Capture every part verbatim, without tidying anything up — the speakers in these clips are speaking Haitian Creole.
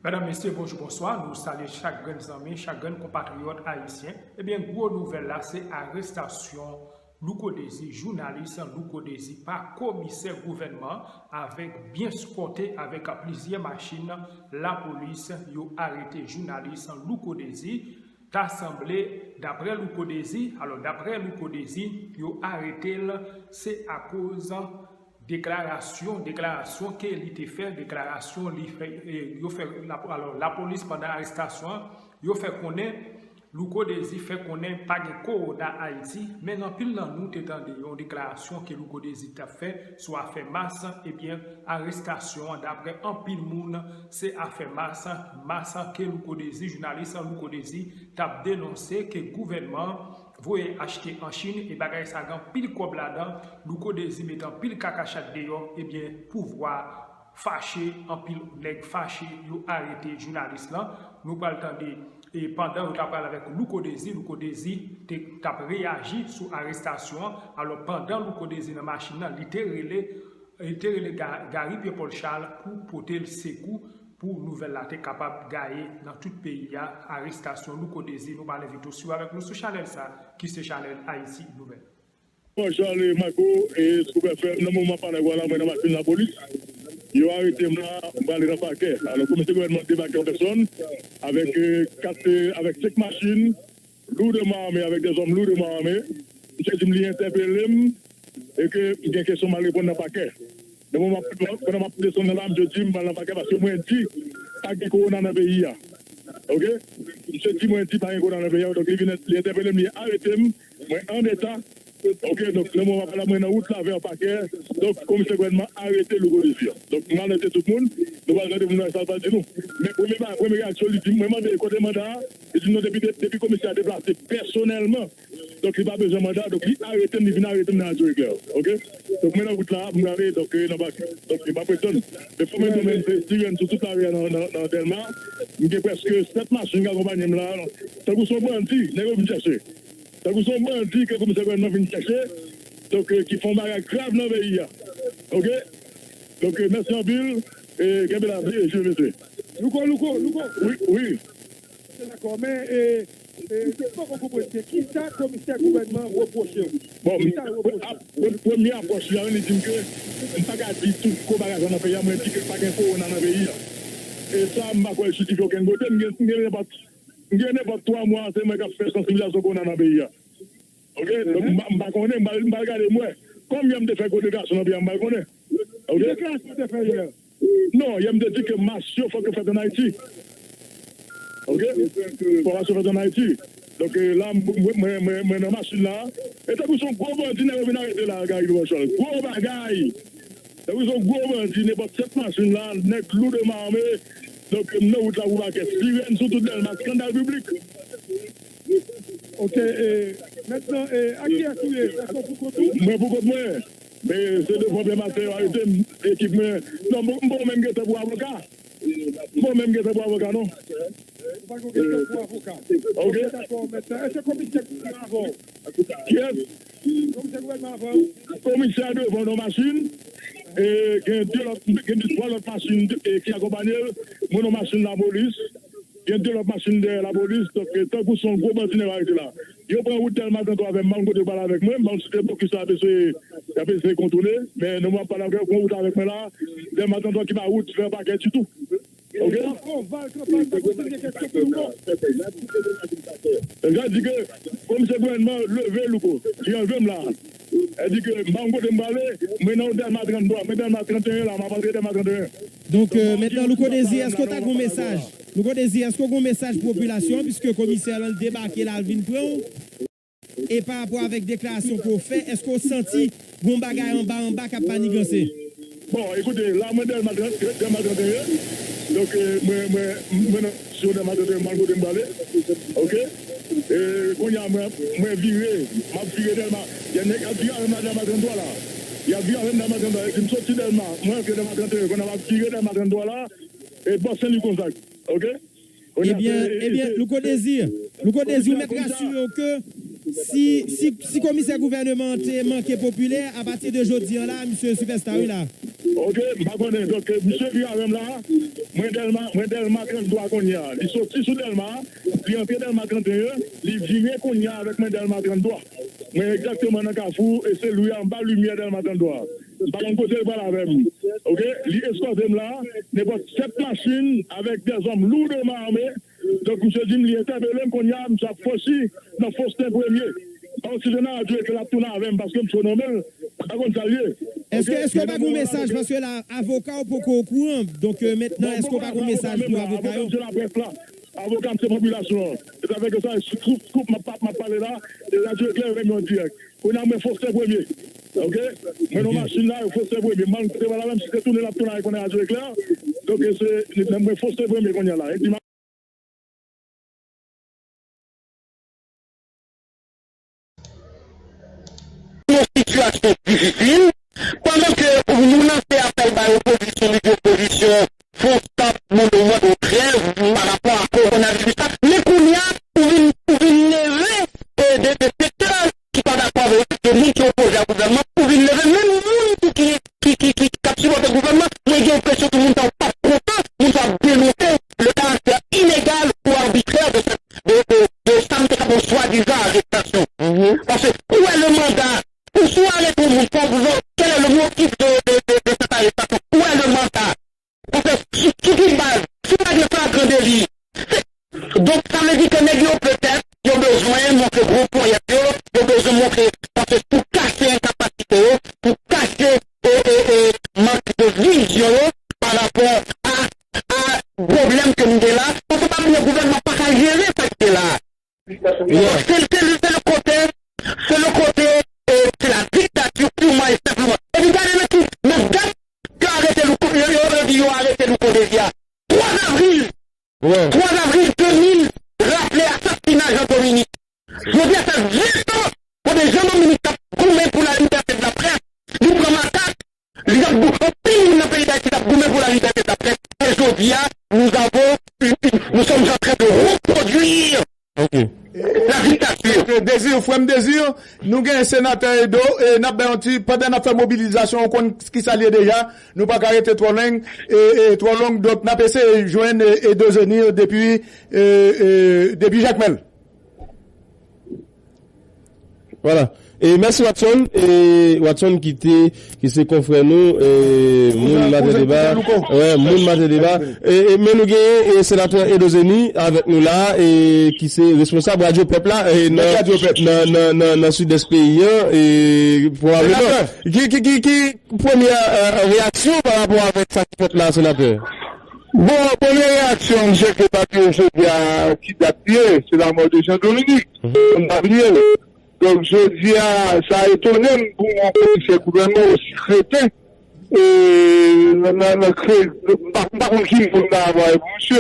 Medam, mesye, bonjou, bonswa. Nou salye chak grenn zanmi, chak grenn konpatriyòt ayisyen. Ebyen, gwo nouvèl la, se arestasyon Louko Désir, jounalis Louko Désir, pa komisè gouvènman, avèk byen eskòte avèk plizyè machin lapolis. Yo arete jounalis Louko Désir. Ta sanble, daprè Louko Désir, alò, daprè Louko Désir, yo arete l, se akoz deklarasyon, deklarasyon ke li te fè, deklarasyon li fè, e, yo fè, la, alò, lapolis pandan arestasyon an, yo fè konnen, Louko Désir fè konnen pa gen kowona Ayiti, men anpil nan nou te tande yon deklarasyon ke Louko Désir t ap fè sou afè mas, ebyen, arestasyon an, daprè anpil moun, se afè mas, mas ke Louko Désir, jounalis Louko Désir, t ap denonse ke gouvènman voye achte an Chin, e bagay sa gen anpil kòb ladan, Louko Désir mete anpil kakachat deyò, ebyen, pouvwa fache, anpil nèg fache, yo arete jounalis lan. Nou pral tande, e pandan yo t ap pale avèk Louko Désir, Louko Désir te, t ap reyaji sou arestasyon an. Alò, pandan Louko Désir nan machin nan, li te rele, li te rele Ga-, Gary Pierre Paul Charles pou pote l sekou pou nouvèl la te kapab gaye nan tout peyi a. Arestasyon Louko Désir, nou pral envite w swiv avèk nou sou chanèl sa, ki se chanèl Ayiti Nouvèl. Mwen, Charles Marco, e Scoop F M, nan moman m ap pale avè w la, mwen nan machin lapolis. Yo arete m la, m prale nan pakè. Alò, komisè gouvènman debake an pèsòn, avèk, e, kat, e, avèk senk machin, lourdement armés, avèk des hommes lourdement armés. Misye di m li entèpele m, e ke m gen kesyon m al reponn nan pakè. Nan moman, pandan m ap desann nan la, misye di m m al nan pakè paske mwen di pa gen kowona nan peyi a. Oke? Misye di mwen di pa gen kowona nan peyi a, donk li vin, li entèpele m, li arete m, mwen an eta. Oke, donk nan moman m ap pale la, mwen nan wout la vè pakè, donk komisè gouvènman arete Louko Désir. Donk m al arete tout moun, nou pral tande pou nou wè sa l pral di nou. Men premye ba-, premye reyaksyon, li di m, mwen mande kote manda a, li di m non, depi, depi komisè a deplase pèsonèlman, donk, li pa bezwen manda, donk, li arete m, li vin arete m nan Radyo Eklè, oke? Donk, mwen nan wout la, m prale, donk, e, nan bak, donk, e, m ap retann. Men fò m di w, men, se sirèn sou tout lari a nan, nan, nan Dèlma. M gen prèske sèt machin k akonpanye m la. Tankou se yon bandi, nèg yo vin chèche. Tankou se yon bandi ke komisè gouvènman vin chèche. Donk, e, ki fè yon bagay grav nan peyi a. Oke? Donk, e, mèsi anpil. E, kenbe la, e, jwe, mesye. Louko, Louko, Louko. Wi, wi. Dakò, men, e, e, m poko konprann byen. Kisa komisè gouvènman repwoche w? Bon, kisa l repwoche w? Premye apwòch li a, li di m ke m pa ka di tout gwo bagay sa nan peyi a, mwen di ke pa gen kowona nan peyi a. E sa, m pa kwè l jistifye okenn kote. M gen, m gen nenpòt, m gen nenpòt twa mwa, se mwen k ap fè sansibilizasyon kowona nan peyi a. Oke? Donk, m pa, m pa konnen, m pa, m pa gade, m wè. Kòm yè m te fè gwo deklarasyon nan peyi a, m pa konnen. Oke? Ki deklarasyon w te fè yè? Non, yè m te di ke mach yo fòk yo fèt ann Ayiti. Oke? Fòk mach yo fèt ann Ayiti. Donk, e, la, m, mwen, mwen, mwen, mwen nan machin la. E tankou se yon gwo bandi nèg yo vin arete la, Gary Rochelle. Gwo bagay! Tankou se yon gwo bandi, nenpòt sèt machin la, nèg lourdement armés. Donk, m nan wout la pou pakè. Sirèn sou tout Dèlma, eskandal piblik. Oke, e, mentnan, e, a kiyès ou ye? Èske w pou kont ou? Mwen pou kont mwen. Men se devan Pè Mateo arete m, ekip mwen. Non, m, m pa menm gen tan pou avoka. M pa menm gen tan pou avoka, non. Ou pa gen tan pou avoka. Oke. Oke, dakò, mentnan. Èske komisè gouvènman avè w? Kiyès? Komisè gouvènman avè w? Komisè a devan nan machin. E gen de lòt, gen de twa lòt machin, e, ki akonpanye l. Mwen nan machin lapolis. Gen de lòt machin dèyè lapolis, donk, e, tankou se yon gwo bandi nèg yo arete la. Yo pran wout Dèlma trannntwa avè m, m pa konn kote yo pral avèk mwen, m pa konn si se blokis la y ap eseye, y ap eseye kontwole, men nan moman m ap pale avè w, yo pran wout avèk mwen la, Dèlma trannntwa ki pa wout vè pakè ditou. Oke? Sa fè w val kanpay, sa fè w di gen kèk sòt de mò. Sa di ke komisè gouvènman leve Louko, li anlve m la. Sa di ke m pa konn kote m prale, mwen nan Dèlma trannntwa, mwen Dèlma trannteyen la, m ap antre Dèlma trannteyen. Donk, e, mentnan, Louko Désir, èske w ta gen yon mesaj? Louko Désir, èske w gen yon mesaj pou popilasyon an, piske komisè lan debake la, l vin pran w? E pa rapò avèk deklarasyon ke w fè, èske w santi gen yon bagay anba anba k ap maniganse? Bon, ekoute, la mwen Dèlma trant, Dèlma trannteyen. Donk, e, mwen, mwen, mwen nan sou Dèlma trannteyen, m pa konn kote m prale. Oke? E, kounye a, mwen, mwen vire, m ap vire Dèlma. Gen nèg ap vire avè m nan Dèlma tranntwa la. Y ap vire avè m Dèlma tranntwa la. Epi m soti Dèlma, mwen antre Dèlma trannteyen, kounye a m ap vire Dèlma tranntwa la. E bò Senlwi Gonzag. Oke? Ebyen, ebyen, Louko Désir, Louko Désir, ou mèt rasire w ke si, si, si komisè gouvènman an te manke popilè, apati de jodi an la, misye sipèsta wi la. Ok, m pa konnen. Donk, misye ki avè m la, mwen Dèlma, mwen Dèlma trannde twa kounye a. Li soti sou Dèlma, li antre Dèlma trannde en, li vire kounye a avèk mwen Dèlma trannde twa. Mwen egzakteman nan kafou, e se lwi anba limyè Dèlma trannde twa. M pa konn kote l pral avè m. Ok, li eskòte m la, nenpòt sèt machin avèk dèzòm lourdèman ame. Donk, misye di m li entèpele m kounye a, misye ap fos li nan Faustin Premier. Alò, si se nan radyo Eklè l ap tounen avè m, paske misye nonmen l, m pa konn sa l ye. Èske, èske w pa gen mesaj? Paske la, avoka w poko okouran. Donk, euh, mentnan, èske w pa gen mesaj pou avoka yo? Avoka m se popilasyon an. Se sa fè ke sa, scoop, scoop, m ap, m ap pale la, e radyo Eklè yo menm yo an dirèk. Kounye a, mwen Faustin Premier. Ok? Mwen nan machin la, yo Faustin Premier. M al kote m al la, menm si se tounen l ap tounen avèk mwen nan radyo Eklè. Donk, se, mwen Faustin Premier kounye a la. E di m yon sitiyasyon difisil, pandan ke nou lanse apèl bay opozisyon, lidè opozisyon, fè yon stop nan mwa de trèz pa rapò a kowonaviris la, men kounye a, ou vin, ou vin leve, e, de, de sektè ki pa dakò avè yo, de moun ki opoze a gouvènman, ou vin leve menm moun tou ki, ki, ki, ki, k ap sipòte gouvènman, mwen gen enpresyon ke moun sa yo p ap kontan, moun sa yo ap denonse le karaktè inegal ou arbitrè de, de, de, de sa m te ka pran swadizan arestasyon. Paske, où est le mandat? Ou si w arete yon moun, fò w, quel est le motif de, de, de, de cette arrestation? Où est le mandat? Paske, sou, sou ki baz? Si pa gen flagran deli, se, donk, sa vle di ke nèg yo petèt, yo bezwen montre gwo ponyèt yo, yo bezwen montre, paske pou kache enkapasite yo, pou kache, e, e, e, mank de vizyon yo, pa rapò a, a pwoblèm ke nou gen la, paske pa bliye gouvènman pa ka jere sa ki gen la. Se, se, se le kote, se le kote, e, se la dictature purement et simplement. Epi gade nan ki, nan dat ke arete Louko, yo, yo, yo di yo arete Louko Désir a. Twa avril. Twa avril de mil, raple asasina Jean Dominique. Jodi a fè ven an kote Jean Dominique t ap goumen pou la libète de la près, li pran makak, li t ap gou-, anpil moun nan peyi Dayiti t ap goumen pou la libète de la près. E jodi a, nous avons une, une, nous sommes en train de reproduire la dictature. Ok, Désir, frè m Désir, nou gen senatè Edo, e n ap bay yon ti, pandan n ap fè mobilizasyon, ou konn kisa l ye deja, nou pa ka rete twò long, e, e, twò long, donk n ap eseye jwenn, e, Edo Zenir depi, e, e, depi Jakmèl. Vwala. E mèsi Watson, e Watson ki te, ki se konfrè nou, e moun Maten Deba. Wè, moun Maten Deba. E, e, men nou gen, e, senatè Edo Zenir avèk nou la, e ki se responsab Radyo Pèp la, e nan, nan, nan, nan, nan sidès peyi a, e pwobableman. Ki, ki, ki, ki premyè, e, reyaksyon pa rapò avèk sa ki fèt la, senatè? Bon, premyè reyaksyon m, se ke pa bliye jodi a ki dat li ye, se lanmò de Jean Dominique. Fò n pa bliye l. Donk, jodi a, sa etone m pou yon komisè gouvènman osi kreten, e, nan, nan, nan kre-, m pa, m pa konn ki mo m ta anplwaye pou misye.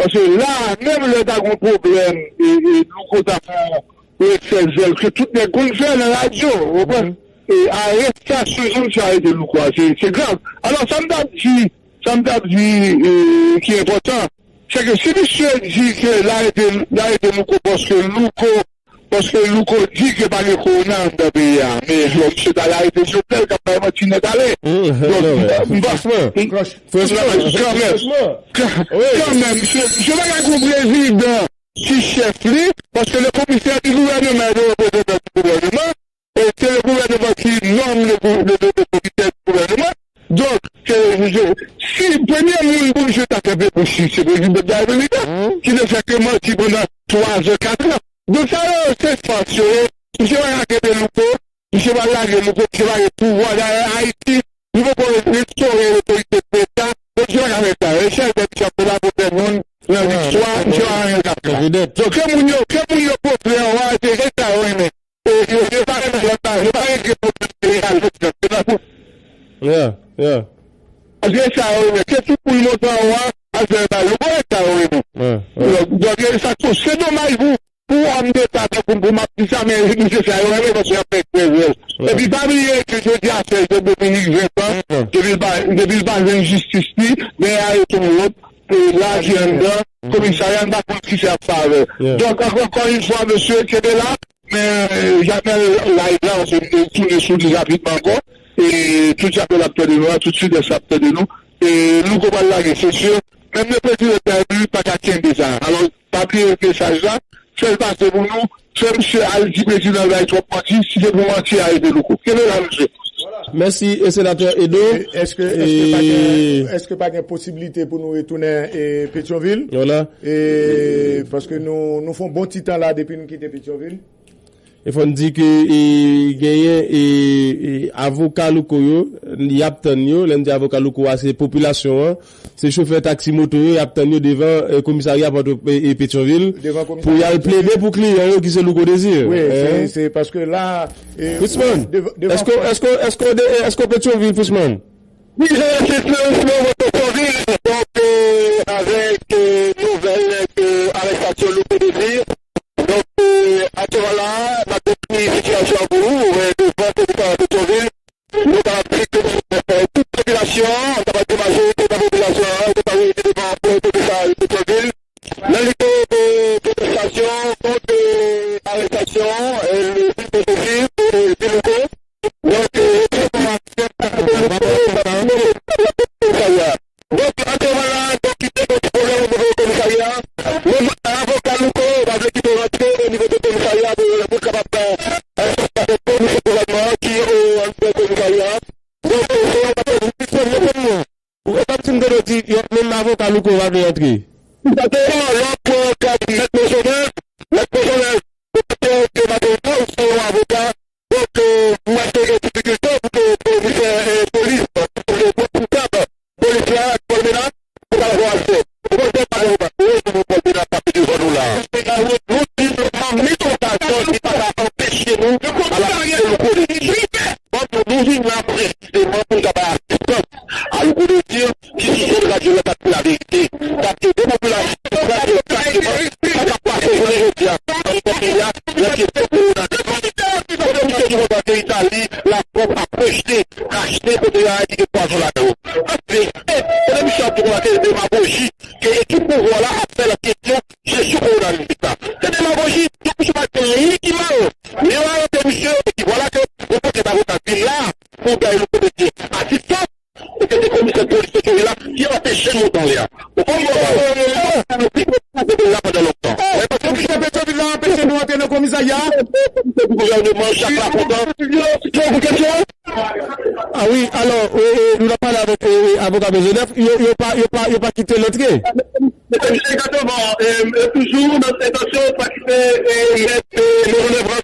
Paske la, menm lè ta gon pwoblèm, e, e, Louko ta fè yon eksè zèl, ke tout nèg konn fè nan radyo, ou konprann? E arestasyon jan misye arete Louko a, se, se grav. Alò, sa m t ap di, sa m t ap di, e, ki enpòtan, se ke si misye di ke l arete, l arete Louko paske Louko, paske Louko di ke pa gen kowona anndan peyi a. Men, bon, misye t al arete Jovenel k ap bay manti nèt ale. Donk, m pa, m pa, kanmenm, kanmenm, misye, misye pa ka gon prezidan ki chèf li, paske le commissaire du gouvernement est le représentant du gouvernement, e se le gouvernement qui nomme le gou-, le, le, le commissaire du gouvernement. Donk, se, se, si premye moun pou misye ta fè pepouchi, se prezidan de la Repiblik la, ki te fè ke manti pandan twa zan, kat zan. Donk, sa yo, se fas yo ye. Misye pa ka kenbe Louko, misye pa lage Louko, misye pa gen pouvwa. Dayè, Ayiti, li poko restore otorite de Leta. Donk, misye pa ka fè sa. E chèf de misye ap kolabore moun nan listwa, misye pa anyen ka fè. Donk, ke moun yo, ke moun yo pote anwa, se sa yo renmen. E, yo, yo pa renmen lòt la, yo pa renmen pwoblèm peyi a, lòt la, se pa pou. Yeah, yeah. Paske sa yo renmen, se tout moun monte anwa, afè ba yo, bon, sa yo renmen. Donk, donk, e sa, se domaj pou, pou òm deta tankou m, pou m ap di sa, men se sa yo renmen, paske y ap fè krèzèl. Epi pa bliye ke jodi a fè Jean Dominique ven tan, depi l pa, depi l pa jwenn jistis li, men y arete yon lòt, e, lage anndan, komisarya, n pa konn kisa y ap fè avè l. Donk, ankò, ankò yon fwa, mesye, kenbe la, men, e, Jamèl live la, paske m te tounen sou li rapidman ankò. E tout Japon ap tande nou la, tout Sidès ap tande nou. E Louko pral lage, se si. Menm le prezidan Guy Philippe pa ka kenbe sa. Alò, pa bliye mesaj la, fè l pase pou nou, fè misye al di prezidan bay twòp manti, si se pou manti, arete Louko. Kenbe la, mesye. Mèsi, e, senatè Edo. Èske, èske pa gen, èske pa gen posiblite pou nou retounen, e, Petyonvil? Vwala. E, paske nou, nou fè yon bon ti tan la depi nou kite Petyonvil. E fò n di ke, e, genyen, e, e, avoka Louko yo, y ap tann yo. Lè n di avoka Louko a, se popilasyon an, se chofè taksi moto yo, y ap tann yo devan, e, komisarya Pòto, e, e, Petyonvil pou y al plede pou kliyan yo ki se Louko Désir. Wi, se, se paske la, e, Richmond, èske, èske, èske, èske Petyonvil, Richmond? Wi, se, se, se, se Petyonvil. Donk, e, avèk, e, nouvèl ke arèstasyon Louko Désir, Donk, e, aktyèlman la, n ap dekri sitiyasyon an pou ou, e, devan komisarya Petyonvil. Nou kapab di ke, e, tout popilasyon an, nou kapab di majorite nan popilasyon an, yo te parèt devan komisarya Petyonvil. Nan lide de pwotestasyon kont, e, arèstasyon, e, le Louko Désir, e, Louko. Donk, e, yo te Donk, aktyèlman la, donk, li te gen ti pwoblèm o nivo komisarya. Menm avoka Louko pa vle kite rantre o nivo de komisarya pou, pou l kapab, e, fè fas avèk komisè gouvènman an ki, e, anndan komisarya a. Donk, e, se yon bagay ki fè mwen konn mwen. Ou konprann si m tande w di, yon menm avoka Louko pa vle rantre? Egzakteman, lè w pran ka Mèt Mezonèv, Mèt Mezonèv, ou pa te rantre maten an, ou se yon avoka, Donk, e, m wè ke gen difikilte pou ke komisè, e, polis, pou ke pwopriyetè polis la, Colmena, pou ta fè aksè. Ou konn pa gen pa pou Colmena k ap devan nou la. Nou di nou pa met yon gazon ki pa ka anpeche nou al asiste Louko Désir. Donk, nou vin la presizeman pou n ka bay asistans a Louko Désir ki se jèn radyo la k ap di laverite, k ap ede popilasyon, k ap di egzakteman sa k ap pase jounen jodi a nan peyi a, nan kesyon kowonaviris. Kote misye di konsa ke Itali, Lafrans ap rejte, rachte kote a ki gen pwazon ladan yo. Anfen, e, kote misye ap di konsa ke se demagoji ke ekip pouvwa la ap fè nan kesyon jesyon kowonaviris la. Se demagoji, donk misye pa di anyen ki mal. Men yo arete misye, epi vwala ke yon pakèt avoka vin la pou bay Louko Désir asistans. Ou te di komisè polis Petyonvil la ki anpeche l monte anlè a. Ou konn mwen pa yo. Yo te la pandan lontan. Komisè Petyonvil la anpeche nou antre nan komisarya a. Komisè di gouvènman Jacques Lafontant. Yo pou kesyon. Ah wi, alò, e, e, nou t ap pale avèk, e, e, avoka Maisonneuve, yo, yo pa, yo pa, yo pa kite l antre. Egzakteman, e, e, toujou nan entansyon pa kite, e, mèt, e, Maisonneuve